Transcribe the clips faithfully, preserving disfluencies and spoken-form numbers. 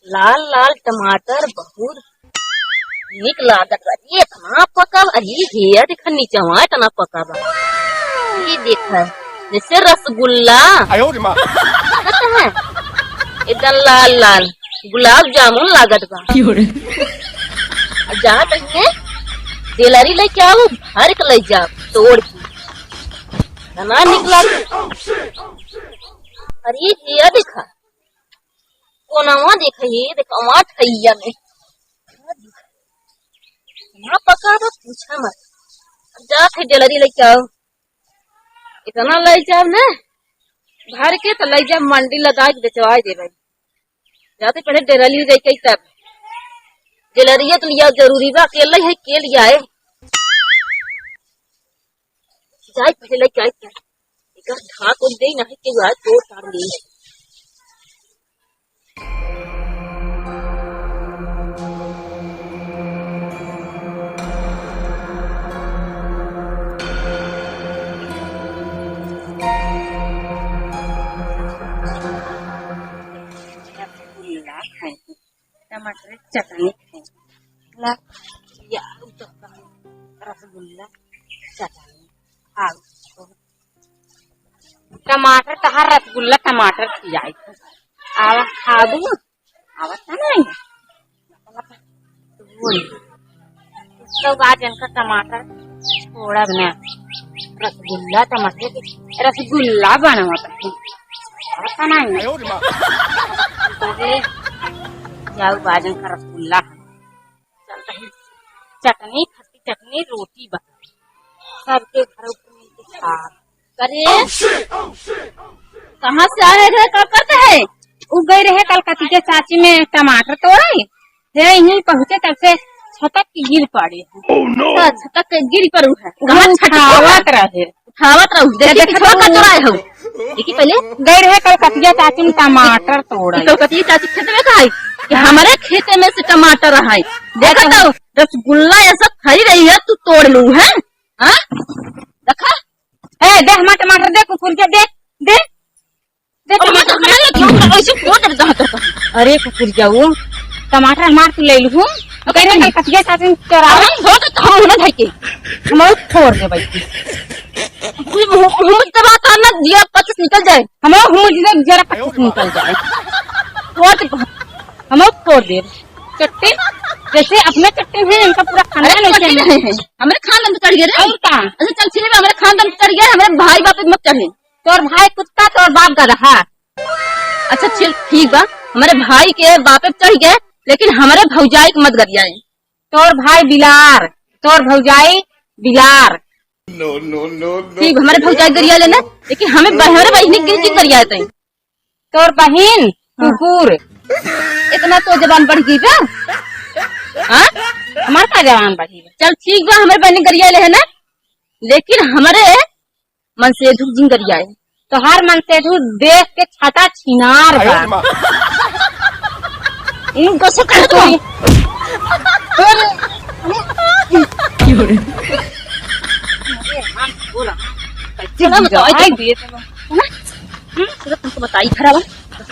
लाल लाल टमाटर बहुत नीक लागत बा। ये इतना पका बा, अरे ये देखा नीचवा इतना पका बा। ये देखा जैसे रसगुल्ला। आयो रे माँ। देखत है? एकदम लाल लाल गुलाब जामुन लागत बा। क्यों रे? अब जात है डेलरी लेके आओ, भर के ले जाओ तोड़ के। इतना नीक लागत। अरे ये देखा कोनवा देखे, ये देख, अमाट है इया में। इतना पका बा, पूछा मत। अब जात है डेलरी लेके आओ। इतना ले जाओ ना, भर के तो ले जाओ, मंडी लदा के बेचवा दे भाई। जाते पहले डेलरी लेके आई तब। डेलरिया तो लिया जरूरी बा, अकेले है के लिया है। जाए पहले जाए क्या? एकर ढाक उक दे, नहीं के जाए तोड़ ताड़ दे। रसगुल्ला खाए, टमाटर चटनी खाए, ला, या, रसगुल्ला चटनी, आलू। टमाटर तहार रसगुल्ला टमाटर खियाई। आवा खाबू, आवा त नहीं। तो आज इनका टमाटर छोड़ब ना। रसगुल्ला टमाटर के रसगुल्ला बनवा त आवा त नहीं। तो ले जाऊ आज इनका रसगुल्ला। चल रही चटनी, खट्टी चटनी, रोटी बा। सबके घर ऊपर मिलके खा। अरे, कहाँ से आए रहे, का करते है? उ गए रहे कलकतिया चाची में टमाटर तोड़े। हे, यहीं पहुँचे तब से छटक के गिर पड़े। Oh, no! अच्छा, छटक के गिर पड़ू है। कहाँ छटक उठावत रहे? उठावत रहू, देखी देखत पिछवा का रहू। चोराए हो। देखी पहले। गए रहे कलकतिया चाची में टमाटर तोड़े। ई कलकतिया चाची खेत में का है? कि हाँ। हमारे खेत में से टमाटर है। देखा अच्छा। तो रसगुल्ला ऐसा खाई रही है, तू तोड़ लू है? हाँ? देखा? ए, दे हमार टमाटर दे, कुकुर के दे, दे। दे, अब मैं तो टमाटर खाने लगी हूँ, ऐसे फोड़ दे जहाँ तक। अरे कुकुर जाऊ, टमाटर हमार तू ले लू। अब कहीं कलकतिया चाची चोरा। हम फोड़ दे, हम उन्हें भाई के। हम और फोड़ दे भाई के। कोई मुंह, मुंह से बात आना दिया, पच्चीस निकल जाए। हम और मुंह से जरा पच्चीस निकल जाए। फोड़ दे। हम और फोड़ दे। चट्टे, जैसे अपना चट्टे है, इनका पूरा खानदान अरे, वैसे चट्टे नहीं है। हमारे खानदान पे चढ़ गए रे। और का? अच्छा, चल, ठीक है, हमारे खानदान पे चढ़ गए, हमारे भाई बाप पे मत चढ़े। तोर भाई कुत्ता, तोर बाप गदहा। अच्छा, चल, ठीक बा, हमारे भाई के बाप पे चढ़ गए, लेकिन हमारे भौजाई के मत गरियाए। तोर भाई बिलार, तोर भौजाई बिलार। No, no, no, no। ठीक, हमारे भौजाई गरिया लेना, लेकिन हमें ब-, हमारे बहिनी के जिन गरियाए तई। तोर बहिन, हाँ। कुकुर। इतना तो जबान बढ़ गई बा। हाँ? हमार का जबान बढ़ी बा? चल ठीक बा, हमारे बहिनी गरिया ले है ना, लेकिन हमारे मनसेधु जिन गरियाए। तोहार मनसेधु देख के छाता छिनार बा। अरे माँ। इनको से कर दो। अरे। चलो, बताओ, आई दे। है ना? हम्म, चलो, तुमको बताई, घर आवा।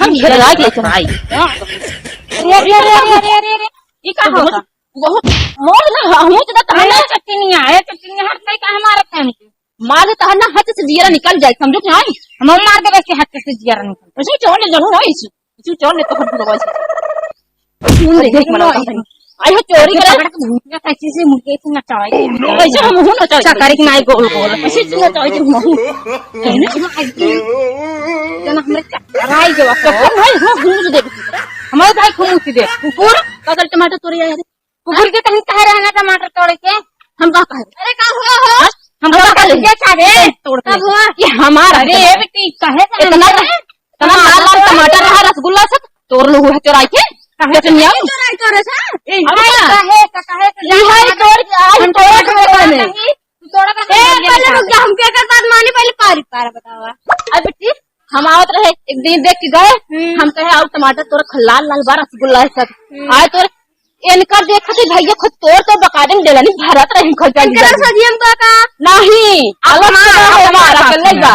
हम घर आके लेकर आई। अरे, अरे, अरे, ये का होता? बहुत, मोर ना, हम तो कहना अरे, चट्टी नहीं आए, चट्टी नहीं हट गई, काहे मारत है हमके? मार दे, तहर ना हाथ से जियरा निकल जाए, समझो कि नहीं? हम मार देबे से हाथ से जियरा निकल। ऐसे चोर ने जरूर है इसी। इसी चोर ने तो हम लोग ऐसे। सुन दे, देख मना। आई हो चोरी करे। पकड़ के भूत का कैसे से मुर्गे से नचाए। Oh, no। ऐसे हम हूं नचाए। चकरी के नाई गोल गोल। ऐसे से नचाए हम हूं। है ना? जना हमरे चक्कर आई गवा। तो कौन भाई हो घूम दे। हमारे भाई घूम दे। कुकुर, कदल टमाटर तोड़े आए। कुकुर के कहीं कह रहे हैं ना टमाटर तोड़े के? हम का कहे? अरे का हुआ हो? हम हम का का कहे? कहे? ये चाहे तोड़ के। का हुआ? ये हमारा अरे है। ए बेटी, कहे से इतना हम इतना लाल लाल टमाटर रहा रसगुल्ला से तोड़ लो हुआ चुराई के। कहे से नहीं आऊ? चुराई करे से? ए, अब भाई, का? कहे से, कहे से ये है ज्यादा तोड़ के, आज हम तोड़ के तोड़ के नहीं। तोड़ा का ए, पहले रुक जा, हम के कर बात मानी, पहले पारी पारा बतावा। अब बेटी, हम आवत रहे, एक दिन देख के गए, हम्म। हम कहे, "आऊ टमाटर तोर लाल लाल बा, रसगुल्ला है सब।" हम्म। आए तोर, इनकर देखत ही भैया खुद तोड़ तो बकायदे में डेलनी भरत रहे, खुद जानी इनकर जानी। सजियम का का? नहीं, अलग अलग से है, हमारा अलग अलग अलग है।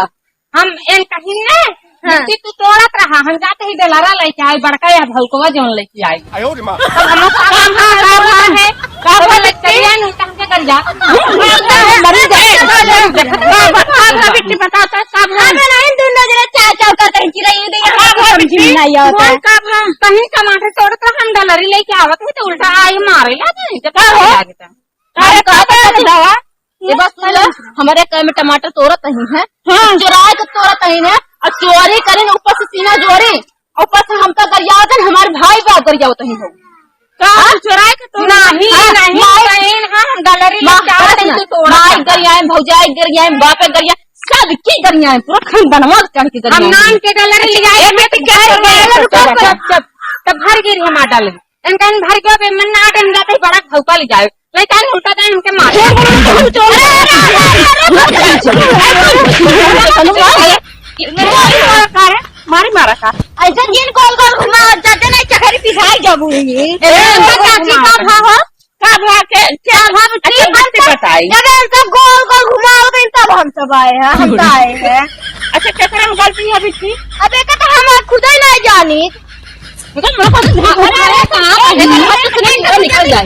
हम एन कहीं ने, हाँ। बिट्टी तू तोड़त रहा, हम जाते ही डलरा लेके आए, बड़का या भौकवा जौन लेके आए। आयो रे माँ। तब हम लोग का काम है, का काम है? का तो बोले, बिट्टी? चलिए ना, उनका हमके कर जा। मरी जाए। का, का, का, बिट्टी बताओ तो, का भा? अबे नहीं, दुनो जने चाव चाव करत हैं, चिरई उड़े, का भा समझ में बिट्टी? नहीं आवत है। का भा? कहीं टमाटर तोड़त रहा, हम डलरी लेके आवत है, तो उल्टा आई मारे ला, तो जब का हो? लागता। अरे, हम कहत का हई, बतावा? ये बस सुन लो, हमरे कहे में टमाटर तोड़त ही हैं, हाँ। चुराए के तोड़त ही हैं, और चोरी करें, ऊपर से सीना जोड़ी, और ऊपर से हमका गरियावत हैं, हमारे भाई बाप गरियावत ही हो। का हाँ? हम चुराए के तोड़त नहीं, हाँ, नहीं, माई, बहन, हाँ, हम गलरी में माँ, चावत बस ही ना, तो तोड़त माई हई। गरियाए, भौजाई गरियाए, बापे गरियाए, सबकी गरियाए, पूरा खानदानवा चढ़ के हम गरियाए। नान के गलरी ले आए, अच्छा, मैं तो एक कह रही हूँ, रुको, रुको, रुको। चुप, चुप, तब भर गिरी हमार डलरी। इनका इन भर गयो, बे मन ना आटे, हम जाते ही बड़ा भौका ले जाए। ले जाए, उल्टा जाए, इनके मारे। मारे, मारा का? ऐसे जिन गोल गोल घुमा, जाते नहीं चकरी पिसाई जब हुई। ए, इनका चाची का भा हो? का भा के? का भा, अच्छा, ठीक बात से है। बताई। जब इनका गोल गोल घुमाओ, तो तब हम सब आए हैं, हम तो आए हैं। अच्छा, केकरा में गलती है बिट्टी? अब एक तो हम खुद ही नहीं जानी। अरे, अरे, कहाँ पर है? निकल जाए।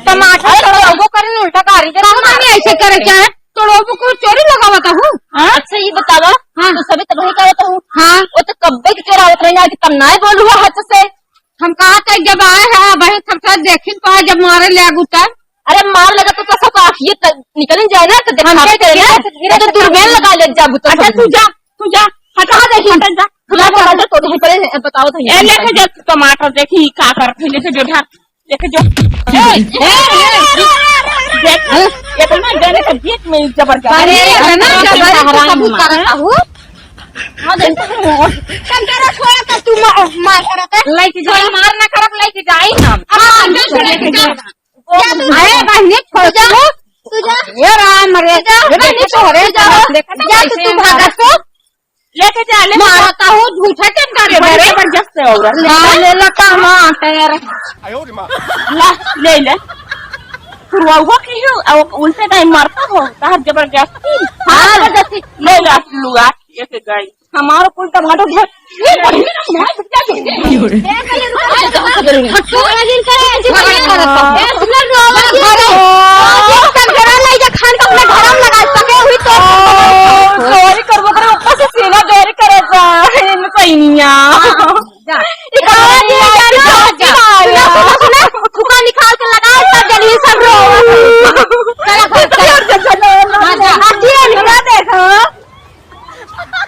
टमाटर तोड़बो करे न उल्टा गाड़ी दे। कहाँ नहीं ऐसे करे क्या है? तोड़बो को चोरी लगावत हूँ। हाँ? अच्छा, ये बतावा, हाँ। तू सभी तबाही करत हूँ। हाँ। वो तो कब्बे की चोरावत रही, आज तब नाय बोलू है हाथ से। हम कहा था जब आए हैं, भाई, सब साथ देखी तो आए, जब मारे ले आगू तब। अरे, मार लगा तो, तो सब आँखिए त-, निकल जाए ना, तो देखा हमके भी करे ना, धीरे से, धीरे तो से दुर्बेन लगा ले जाबू तो अच्छा, सब। तू जा, तू जा, हटा, हटा, देखी, हटा, जा। हटा, हटा, हटा, तो वहीं पर बताओ तो ए, लेके जा टमाटर, देखी का करत है, लेके जो ढार, लेके जो। ए, ए, ए, देख, इतना जाने का बीच में जबरदस्त। अरे, इतना जबरदस्त सब करत हूँ। हाँ, देखो। कंकरा छोड़ा तो तू मा-, मार करत है। लेके जा, मार ना करब, लेके जाई हम। हाँ, लेके जा। अरे बहिनी, छोड़ दे। तू जा। ये राम रे। तू जा। ये बहिनी, छोड़े जा। जा, तू, तू भागा तो। लेके जा, ले। मारता हूँ, झूठा के करे बड़ी मेरे। जबरदस्त है औरत। हाँ, ले लो टमाटर। ला, ले ले। फिर वो, वो की हो, अब उल्टे टाइम मारता हो, तार जबरदस्ती। हाँ, जबरदस्ती। ले ला, लुआ, ये के गई। हमारो कुल टमाटर घर, ये बढ़िया ना, बहुत बढ़िया। ए, पहले रुको, रुको, रुको, रुको। हटो, लगिन करे, ऐसी बढ़िया करत हो। ए, सुन लो, अरे, ओ, कंकरा ले जा, खान का अपना घर में लगा सके हुई तो। ओ, चोरी करबो करे, ऊपर से सीना चोरी करे जा, इन सैनिया।